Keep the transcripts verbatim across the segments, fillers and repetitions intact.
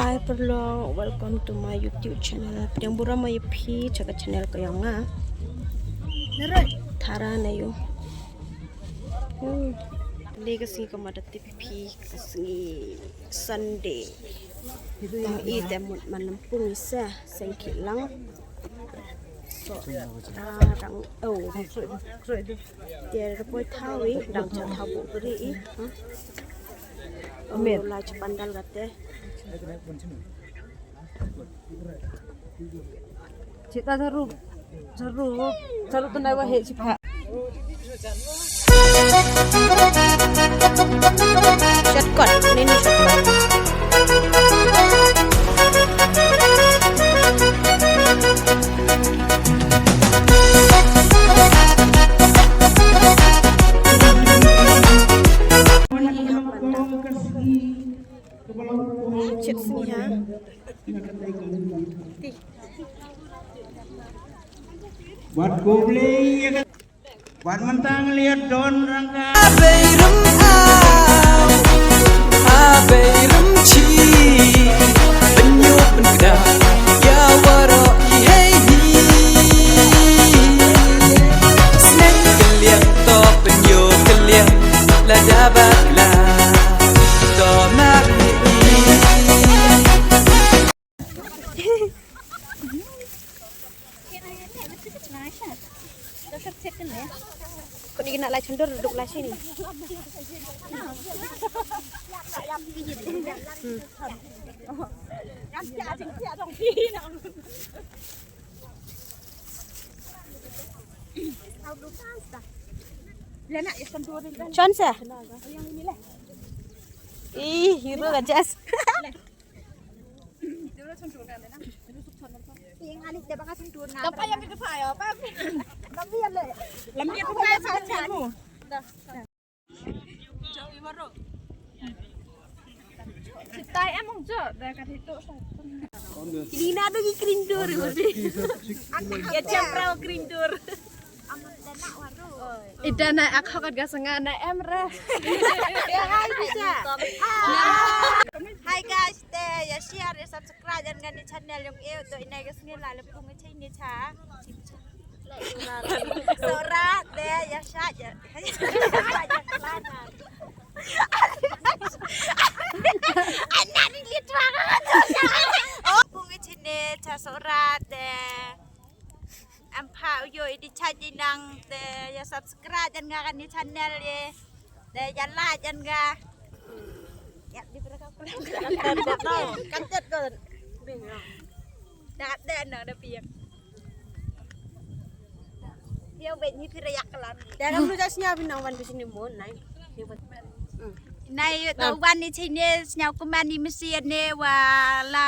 Hi paralok, welcome to my YouTube channel. Pdiang burom ïa phi sha ka channel ka jong nga. Tara Nayu. Hmm. Kane ka sngi kumba da tip ïa phi ka sngi Sunday. Tang i te mut man Lampung i sa seng ki lang. So, ah, dang, oh. Te da poi thaw i, dang cha thaw buh bri i. Hmm. Oh, la cha pandal kate. Chita charu, charu, charu tu nai wa he chipha. Shortcut, ni ni shortcut. Chit sngi ha. Ti. Wat ko blei ïa ka, wat mynta ngi la don rangka. Abei rem au, abei rem chi, pynïoh pynkda ïa waroh i hei hi. Sneng kylliang to pynïoh kylliang, lada bakla to mari. Kuni kena lai chundur duk lai sini. Hmm. Chon sa. Ih, hero ka jas. Ini na do ki kring dur. Ya chapra kring dur. Ida na ak hakat ga sanga na em re. Hi guys, te ïa share, ïa subscribe ïa kane channel jong i, to ine ga sngi la le pung i chini cha. Sora te ïa share ïa. Ana ni li twa ka. Pung i chini cha sora te. Am pha u ïoh i di chai di nang te ïa subscribe jan nga kane channel ïa. Te ïa like jan nga. Ïa di beraka. Kan tet ko. Da de na da piang. Ïa bet ni phi ra yak kalam. Da ngam lu jas nya bi nang wan bi sini mon nai. Nai ïa to wan ni chini sñiaw kumne ni masi ne wa la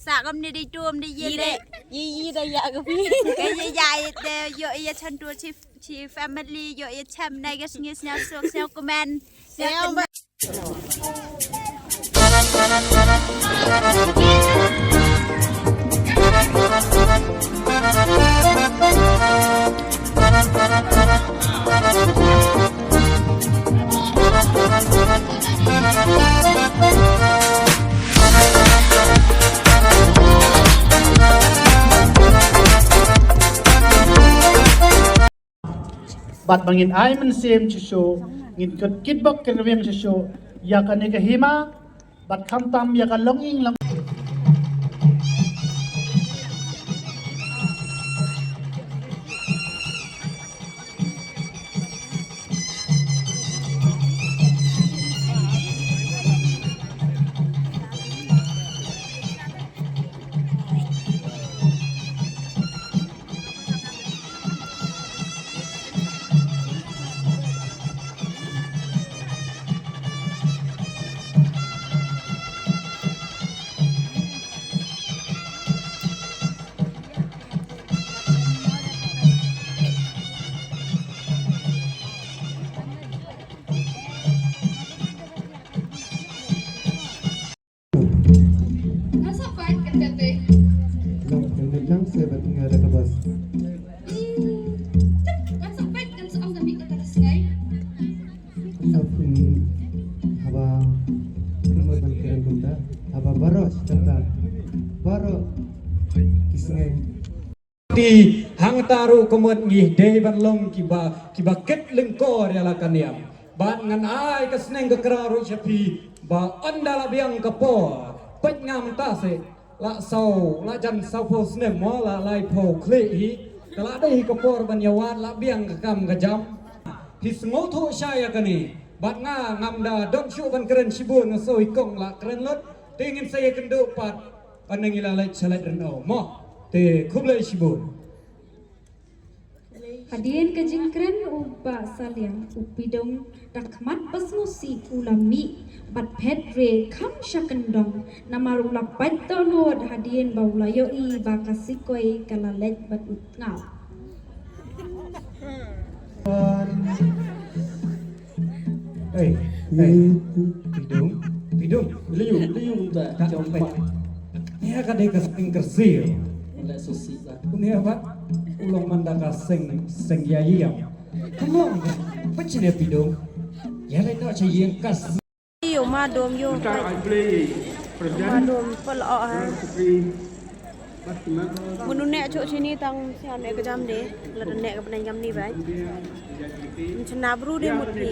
Sa kam ni dei tum dei ïe. Ïe dei. Ïe ïe dei ïa ka phi. Ka ïe ïa ïe dei ïoh ïa chan tu chi chi family ïoh ïa chem nai ka sngi sñiaw suk sñiaw kuman. Sñiaw ba. Bad ba ngin ai mynsiem shisha, ngin kut kitbok kitrwiang shisha ïa kane ka hima, bad khamtam ïa ka longïing long. Nga sa fight kan kate. Lang, kan kate lang, saya bat tinggal ada kebas. Hmm, cak, nga sa fight kan sa ang kami kata ka sngai. Sa pun haba, haba ban keren benda. Ba baroh shi katta, baroh ki sngi. Te hangta ruh ka mut ngi dei ban long kiba, kiba kit lyngkor ïa la ka niam. Bad ngan ai ka sneng ka kra ruh sha phi ba ynda la biang ka por, peit nga mynta se la saw, la jan sawphew snem mo, la laiphew khlieh hi. Ka la dei hi ka por ban ïawad, la biang ka kam ka jam. Phi sngewthuh shai ïa kane. Bad nga ngam da don shuh ban kren shibun, nga sngew i kong la kren lut. Te ngin sa ïakynduh pat ynda ngi la leit sha leit ryno mo. Te khublei shibun. Hadien ka jingkren u Bah Saliang, u Pidong da khmat ba sngewsih u la mih bad phet re kham sha kyndong, namar u la pait dohnud hadien ba u la ïohi ba ka sikoi ka la leit bad u tngaw. Ei, ei, Pidong, Pidong. Liu, liu da. Ka jong peit. Ïa ka dei ka seng Kyrsi. Leh susi ba. Kumne ba u long man da ka seng, seng ïa ïam. Kumno? Peit shane Pidong. Ïa leh noh sha ïing ka. Yo ma dom yo. Madum pel o ha. Munu ne cho chini tang sian ne ka jam de. La ne ka bnai jam ni bai. Mchna bru de mut ni.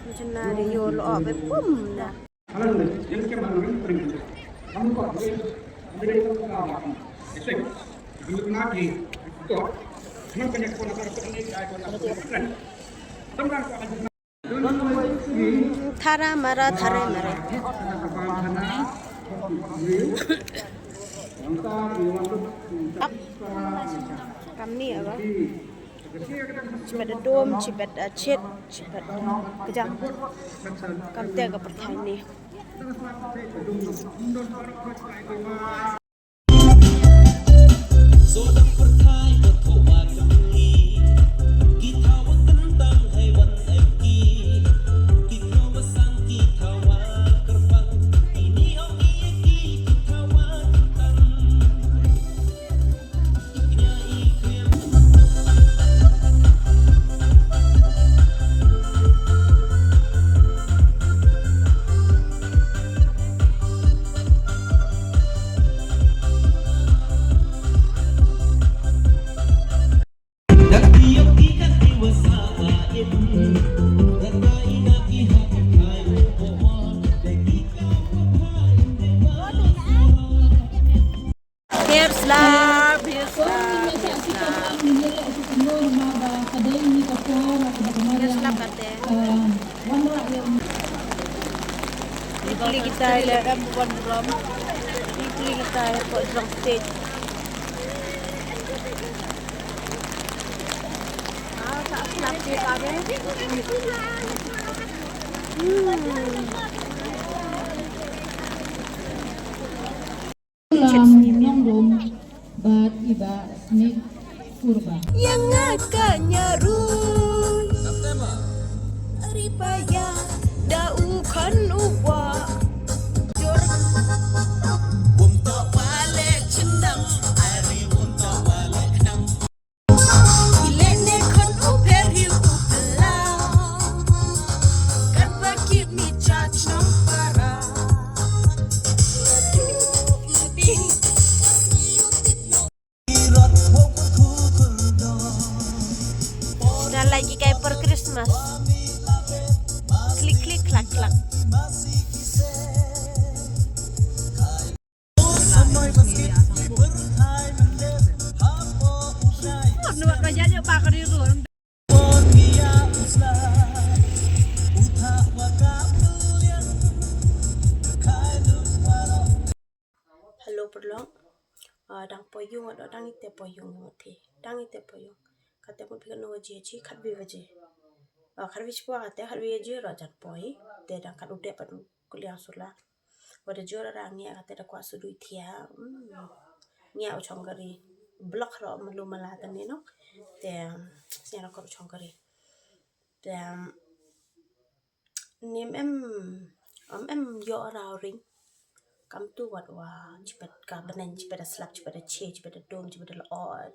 Mchna de yo lo o be pum na. Thara mara thare mare. Ap. Kamni aba. Chibet dom, chibet chit, chibet kjang. Kamte ka pyrthai ni. Biar slap, biar slap, biar slap. Biar slap kate. Ipli kita ile em bukan buram. Ipli kita ile ko jrong stage. Ah, tak slap dia kage. Hmm. Lam Nongrum bad i Bah Snik Purba. Ïa nga ka ñiah rui. Ari pa ïa da u khun u wah. Jor. Wym tawale chendam, ari wym tawale khnam. Da lai ki kai per Christmas. Klik, klik, klak, klak. Hello, pyrlok. Ah, dang poi ïung, dang ite poi ïung, dang ite poi ïung. Kate mut phi katno baje, chi khatwi baje. Ah, khatwi shiphew kate, khatwi baje ruh jan poi. Te dang khatwi dep pat kuliang sula. Wat da jur ara ngi kate da kwah sudu ithia. Hmm. Ngi u chong kari. Blok ro malu mala tani no. Te sñiaw ro ko chong kari. Te nim em, em em yo ara ring. Kam tu wat wa chipet ka benen, chipet da slap, chipet da che, chipet da dom, chipet da lo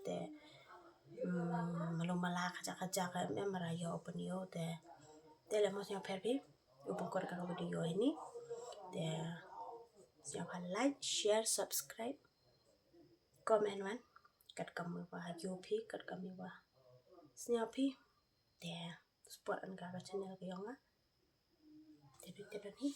te. Hmm, malu mala kaja kaja ka em em ara yo open yo te. Te le mo sñiaw pher bi. U pynkhot ka video ini. Te Sngewbha like, share, subscribe, comment wan. Kat kam wa yu phi, kat kam wa sngewbha phi. Te support an ka channel ka yong nga. Te bit te don hi.